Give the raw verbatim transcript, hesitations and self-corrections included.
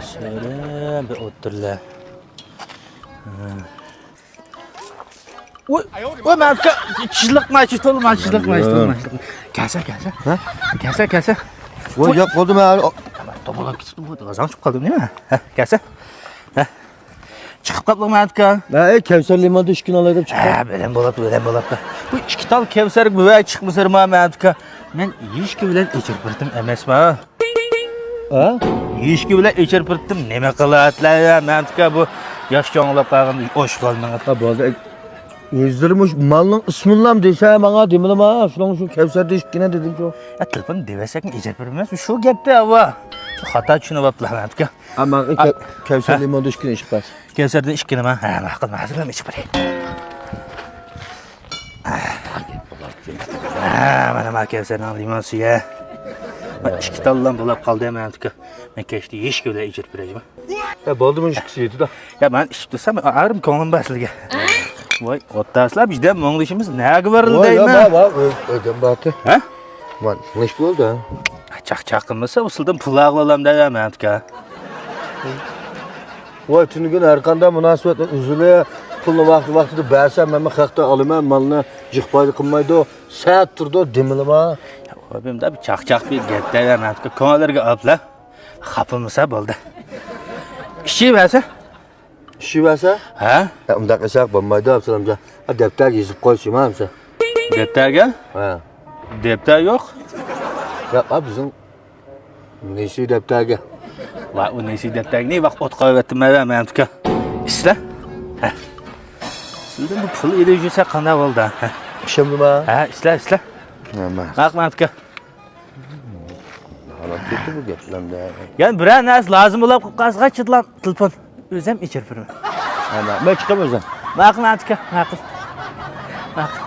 سۆيلە بىر ئولتۇرلا. ۋوي، ۋوي، مەمتىكا، چىلىق ماچىتول، ماچىلىق ماچىتول، ماچىلىق. كەلسە، كەلسە. ھە؟ كەلسە، كەلسە. ۋوي، ياق، بولدى، مەن. توپىلاپ كېتىپتىمغۇ، غازاڭ چىقىپ قالدىم نېمە؟ ھە، كەلسە. ھە. چىقىپ قاپتۇ مەمتىكا. ھە، ئەي، كەۋسەر لىموندا ئىككىنى ئالاي دەپ چىقتى. ھە، بىلەم بولاتتى، بىلەم بولاتتى. بۇ ئىككى تال كەۋسەرگە بۆۋەي چىقمىسىرما مەمتىكا. مەن ھېچكى بىلەن ئېچىرىپ بېرىتتىم ئەمەسما. ھە؟ ھېچكى بىلەن ئېچىرىپ بېرىتتىم. نېمە قىلاتلا يا مەمتىكا بۇ ياش چوڭلاپ قالغان ئوشۇقالنىڭ. ھە، بولدى. ئۆزلىرى مۇشۇ مالنىڭ ئىسمىنىلا دېسە ماڭا دېمىلىما، شۇنىڭ شۇ كەۋسەر دېيىشكىنە دېدىم شۇ. يا، تېلېفون دېۋەرسەكمۇ ئېچىپ بېرىمىز. شۇ گەپتە ئاۋا. شۇ خاتا چۈشىنىۋاپلا مەمتىكا. ھە، ماڭا كەۋسەر لىموندا ئىككىنى ئىچىپ بەر. كەۋسەردىن ئىككىنىما؟ ھە، ماقۇل، مەن ھازىرلا ئىچىپ بېرەي. ھە، مانا ما كەۋسەرنىڭ لىمون سۈيى. ئىككى تاللام بولاپ قالدى مەمتىكا. مەن كەچتە ھېچكى بىلەن ئىچىرىپ بېرەيمۇ؟ يا، بولدى، مۇشۇ ئىككىسى يېتىدۇ. يا، مەن ئىچىپ تۇرسام ئاغرىم كۆڭلۈم بار سىلىگە. ۋاي، ئوتتاسلار، بىزدە مۇڭدىشىمىز نەگە بارىدۇ دەيمەن. ۋاي، بار، بار، ئۆزۈم بارتى. ھە؟ مانا نېمە بولدى؟ چاقچاق قىلمىسا ئۇسۇلدىن پۇل ئاغلىلام دەيمەن مەمتىكا. ۋاي، تۈنۈگۈن ھەر قانداق مۇناسىۋەتنى ئۈزۈلە، پۇلنى ۋاقتى ۋاقتىدا بەرسەم مەنمۇ خەقتە ئالىمەن، مالنى جىق پايدا قىلمايدۇ، سەت تۇرىدۇ دېمىلىما. ئوبىمدا بىر چاقچاق بىر گەپ دەيمەن مەمتىكا، كۆڭلىگە ئاپلا. خاپىمىسا بولدى. ئىچىۋەرسە؟ ئىچىۋەرسە؟ ھە؟ يا، ئۇنداق ئىشاق بولمايدۇ، ئابسالامجان. ھە، دەپتەرگە يېزىپ قويسىما ئەمسە. دەپتەرگە؟ ھە. دەپتەر يوق. ياق، ھە، بىزنىڭ نېسى دەپتەرگە. ۋاي، ئۇ نېسى دەپتەرگە نېمە ۋاقىت ئوت قويۇۋەتتىم مەن، مەمتىكا. ئىشلە. ھە. سىزدىن بۇ پۇل ئېلىپ يۈرسە قانداق بولدى؟ ھە. ئىشەندىما؟ ھە، ئىشلە، ئىشلە. ماق مەمتىكا. ھاراپ كەتتى بۇ گەپلەمدە. يەنە بىرەر نەرسە لازىم بولاپ قالسا، چىدلام تېلېفون. ئۆزۈم ئېچىرىپ بېرىمەن. ھە، مەن چىقىمەن ئۆزۈم. ماقۇل، ماقۇل، ماقۇل. ماقۇل.